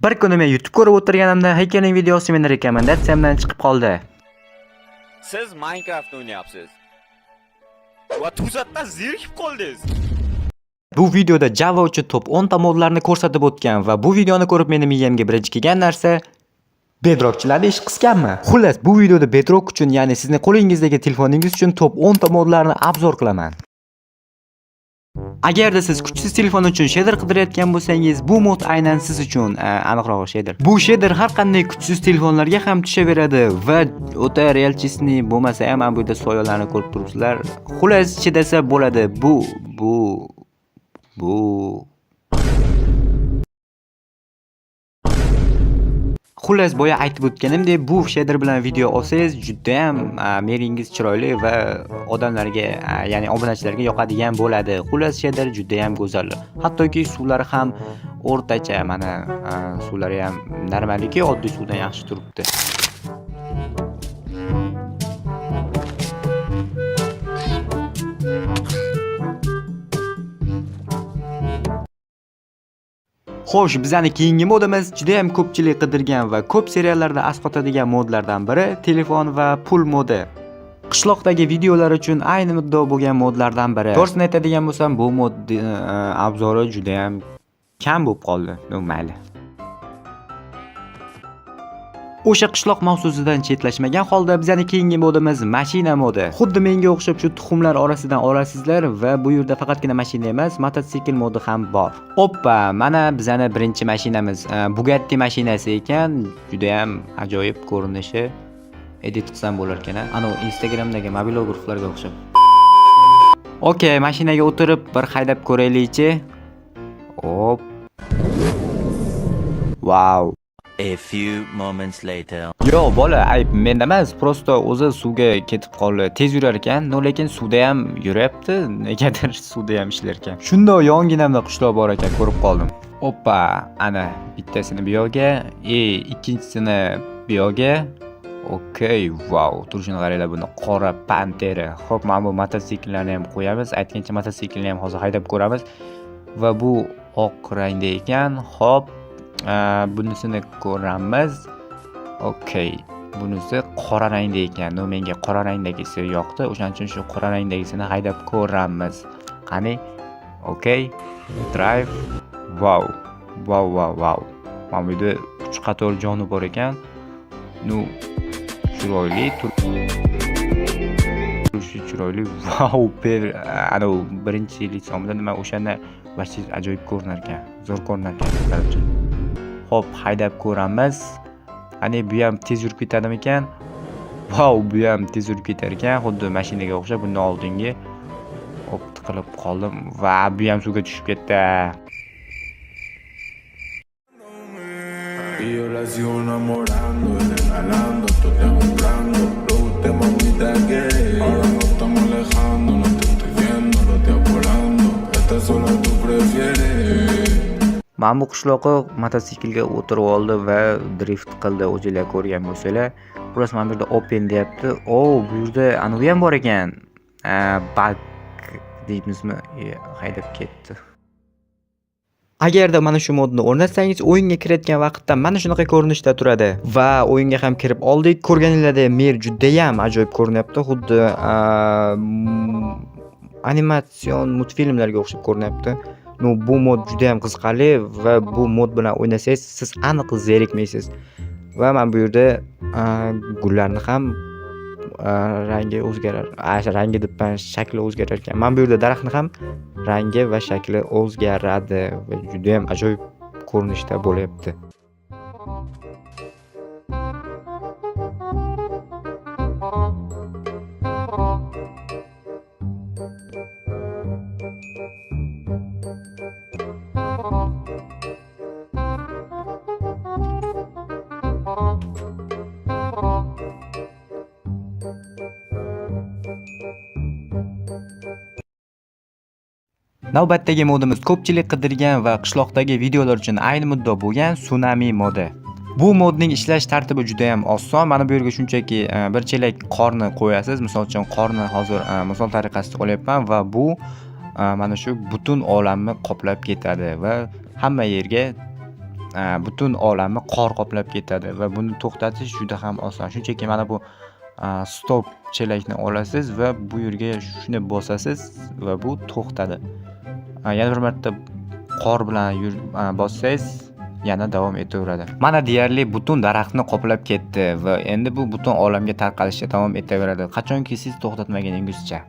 Bir kuni men YouTube ko'rib o'tirganimda Hackerning videosi meni rekomendatsiyamdan chiqib qoldi. Siz Minecraft o'ynayapsiz. Va to'satdan zerikib qoldingiz. Bu videoda Java uchun top 10 ta modlarni ko'rsatib o'tgan va bu videoni ko'rib meni miyamga birinchi kelgan narsa Bedrockchilarni ish qisganmi? Xullas, bu videoda Bedrock uchun, ya'ni sizni qo'lingizdagi telefoningiz uchun top 10 ta modlarni obzor qilaman. Agarda siz kuchsiz telefon uchun shader qidirayotgan bo'lsangiz, bu mod aynan siz uchun, aniqrog'i shader. Bu shader har qanday kuchsiz telefonlarga ham tushaveradi va o'ta realчистный bo'lmasa ham, mana bu yerda soyalarni ko'rib turibsizlar. Xullas, chidasa bo'ladi. Bu Xullas, boya aytib o'tganimdek, bu shader bilan video olsangiz, juda ham meringiz chiroyli va odamlarga, ya'ni obunachilarga yoqadigan bo'ladi. Xullas, shader juda ham go'zal. Hattoki suvlari ham o'rtacha, mana suvlari ham normaliki, oddiy suvdan yaxshi turibdi. Xo'sh, bizani keyingi modimiz juda ham ko'pchilik qidirgan va ko'p seriallarda asqotadigan modlardan biri telefon va pul modi. Qishloqdagi videolar uchun ayni muddao bo'lgan modlardan biri. To'g'risini aytadigan bo'lsam, bu mod obzori juda ham kam bo'lib qoldi. Ну, mayli. O'sha qishloq mavzusidan chetlashmagan holda bizani keyingi modimiz mashina modi. Xuddi menga o'xshab shu tuxumlar orasidan olasizlar va bu yerda faqatgina mashina emas, mototsikl modi ham bor. Oppa, mana bizani birinchi mashinamiz, Bugatti mashinasi ekan, juda ham ajoyib ko'rinishi. Edit qilsam bo'lar ekan, a? Anavi Instagramdagi mobilograflarga o'xshab. Okey, mashinaga o'tirib bir haydab ko'raylikchi. Op. Wow. A few moments later. Yo'q, bola, ayb menda emas, просто o'zi suvga ketib qoldi. Tez yurar ekan, no lekin suvda ham yuryapti, negadir suvda ham ishlar ekan. Shundoq yonginamda qishloq bor ekan, ko'rib qoldim. Oppa, ana bittasini bu yoqga, ikkinchisini bu yoqga. Okey, vau, turishini qaranglar buni, qora pantera. Xo'p, mana bu mototsikllarni ham qo'yamiz. Aytgancha mototsiklni ham hozir haydab ko'ramiz. Va bu oq rangda ekan. Xo'p, bunisini ko'ramiz. Okey, bunisi qora rangda ekan. No, menga qora rangdagisi yoqdi. O'shaning uchun shu qora rangdagisini haydab ko'ramiz. Qani? Okey. Drive. Wow. Wow, wow, wow. Mana bu yerda 3 qator joni bor ekan. Ну, chiroyli turishi chiroyli. Wow, per anavi birinchi litsomida nima o'shanda вообще ajoyib ko'rinar ekan. Zo'r ko'rinar ekan, короче. Xo'p, haydab ko'ramiz. Qani, bu ham tez yurib ketadimikan? Vau, bu ham tez yurib ketar ekan, xuddi mashinaga o'xshab bundan oldingi. Hop, tiqilib qoldim va bu ham suvga tushib ketdi. Y yo la sigo enamorando y regalando, estoy comprando. Lo usted mamita que ahora nos estamos alejando, no te estoy viendo, los días volando. Estás sola tú prefieres. Mana bu qishloqqa mototsiklga o'tirib oldi va drift qildi, o'zinglar ko'rgan bo'lsanglar. Xullas, mana bu yerda open deyapti. O, bu yerda anavi ham bor ekan. Bug deymizmi? Haydab ketdi. Agarda mana shu modni o'rnatsangiz, o'yinga kirayotgan vaqtda mana shunaqa ko'rinishda turadi. Va o'yinga ham kirib oldik. Ko'rganinglardek, mer juda ham ajoyib ko'rinyapti, xuddi animatsion multfilmlarga o'xshab ko'rinyapti. Ну, bu mod juda ham qiziqarli va bu mod bilan o'ynasangiz, siz aniq zerikmaysiz. Va mana bu yerda gullarni ham rangi o'zgarar. Rangi debman, shakli o'zgarar ekan. Mana bu yerda daraxtni ham rangi va shakli o'zgaradi va juda ham ajoyib ko'rinishda bo'lyapti. Navbatdagi modimiz ko'pchilik qidirgan va qishloqdagi videolar uchun ayni muddao bo'lgan tsunami modi. Bu modning ishlash tartibi juda ham oson. Mana bu yerga shunchaki bir chelak qorni qo'yasiz. Misol uchun qorni hozir misol tariqasida olyapman va bu mana shu butun olamni qoplab ketadi va hamma yerga butun olamni qor qoplab ketadi va buni to'xtatish juda ham oson. Shunchaki mana bu stop chelakni olasiz va bu yerga shuni bosasiz va bu to'xtadi. Yana bir marta qor bilan bossangiz yana davom etaveradi. Mana deyarli butun daraxtni qoplab ketdi va endi bu butun olamga tarqalishda davom etaveradi, qachonki siz to'xtatmaguningizcha.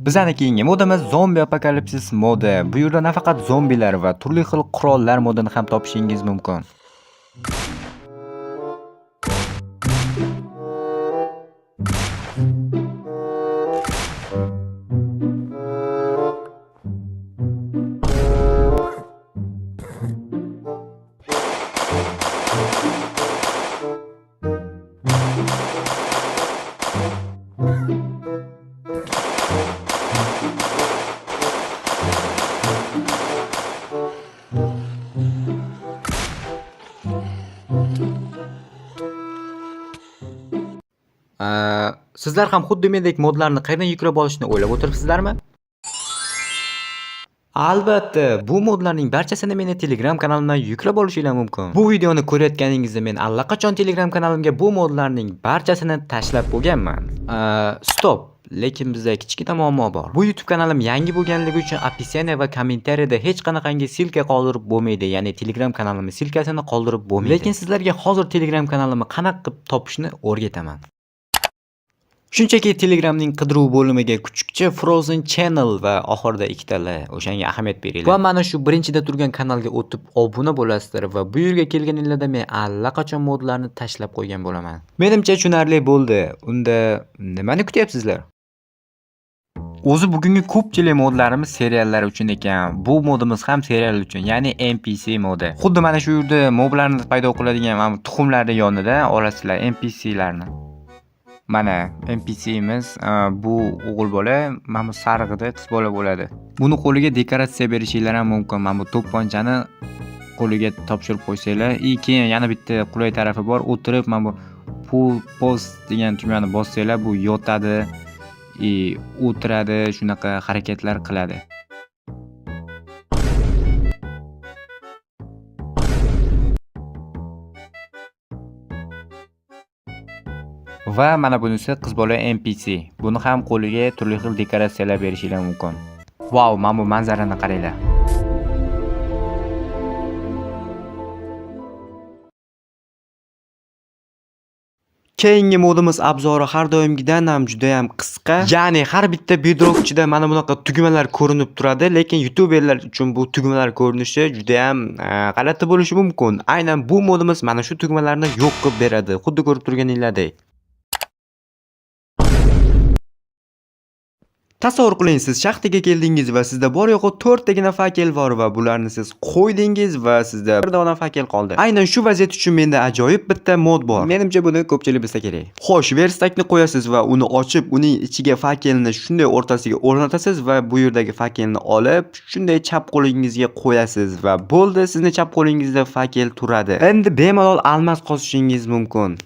Bizani keyingi modimiz zombi apokalipsis modi. Bu yerda nafaqat zombilar va turli xil qurollar modini ham topishingiz mumkin. Sizlar ham xuddi mendek modlarni qayerdan yuklab olishni o'ylab o'tiribsizlarmi? Albatta, bu modlarning barchasini meni Telegram kanalimdan yuklab olishinglar mumkin. Bu videoni ko'rayotganingizda men allaqachon Telegram kanalimga bu modlarning barchasini tashlab bo'lganman. Stop. Lekin bizda kichkina muammo bor. Bu YouTube kanalim yangi bo'lganligi uchun описание va kommentariyada hech qanaqangi ссылка qoldirib bo'lmaydi. Ya'ni Telegram kanalimning ссылка sini qoldirib bo'lmaydi. Lekin sizlarga hozir Telegram kanalimni qanaqa qilib topishni o'rgataman. Shunchaki Telegramning qidiruv bo'limiga kuchukcha Frozen Channel va oxirida ikkita L, o'shanga ahamiyat beringlar. Va mana shu birinchida turgan kanalga o'tib obuna bo'lasizlar va bu yerga kelganinglarda men allaqachon modlarni tashlab qo'ygan bo'laman. Menimcha tushunarli bo'ldi. Unda nimani kutyapsizlar? O'zi bugungi ko'pchilik modlarimiz seriallar uchun ekan. Bu modimiz ham serial uchun, ya'ni NPC modi. Xuddi mana shu yerda moblarni paydo qiladigan mana bu tuxumlarning yonida olasizlar NPClarni. Mana NPC'miz bu o'g'il bola, mana bu sarig'ida qiz bola bo'ladi. Buni qo'liga dekoratsiya berishinglar ham mumkin. Mana bu to'pponchani qo'liga topshirib qo'ysanglar, и keyin yana bitta qulay tarafi bor. O'tirib mana bu pull post degan tugmani bossanglar, bu yotadi, и o'tiradi, shunaqa harakatlar qiladi. Va mana bunisi qiz bola NPC. Buni ham qo'liga turli xil dekoratsiyalar berishinglar mumkin. Vau, mana bu manzarani qaranglar. Keyingi modimiz obzori har doimgidan ham juda ham qisqa. Ya'ni har bitta bedrock ichida mana bunaqa tugmalar ko'rinib turadi, lekin youtuberlar uchun bu tugmalar ko'rinishi juda ham g'alati bo'lishi mumkin. Aynan bu modimiz mana shu tugmalarni yo'q qilib beradi, xuddi ko'rib turganinglardek. Tasavvur qiling, siz shaxtaga keldingiz va sizda bor yo'g'i 4 tagina fakel bor va bularni siz qo'ydingiz va sizda bir dona fakel qoldi. Aynan shu vaziyat uchun menda ajoyib bitta mod bor. Menimcha buni ko'pchilik bilsa kerak. Xo'sh, verstakni qo'yasiz va uni ochib, uning ichiga fakelni shunday o'rtasiga o'rnatasiz va bu yerdagi fakelni olib, shunday chap qo'lingizga qo'yasiz va bo'ldi, sizni chap qo'lingizda fakel turadi. Endi bemalol almaz qozishingiz mumkin.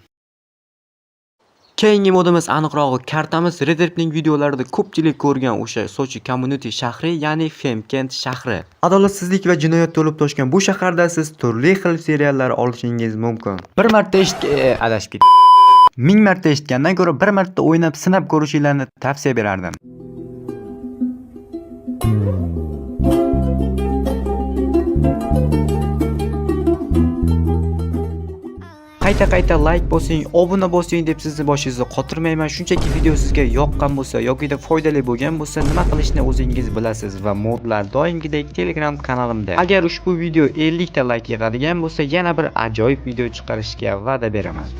Keyingi modimiz, aniqrog'i kartamiz, Rederpning videolarida ko'pchilik ko'rgan o'sha Sochi Community shahri, ya'ni Femkent shahri. Adolatsizlik va jinoyat to'lib toshgan bu shaharda siz turli xil seriallar olishingiz mumkin. Bir marta eshit adashib ketdim. Ming marta eshitgandan ko'ra bir marta o'ynab sinab ko'rishinglarni tavsiya berardim. Qayta-qayta like bosing, obuna bosing deb sizni boshingizni qotirmayman. Shunchaki video sizga yoqqan bo'lsa yokida foydali bo'lgan bo'lsa, nima qilishni o'zingiz bilasiz va modlar doimgidek Telegram kanalimda. Agar ushbu video 50 ta like yig'adigan bo'lsa, yana bir ajoyib video chiqarishga va'da beraman.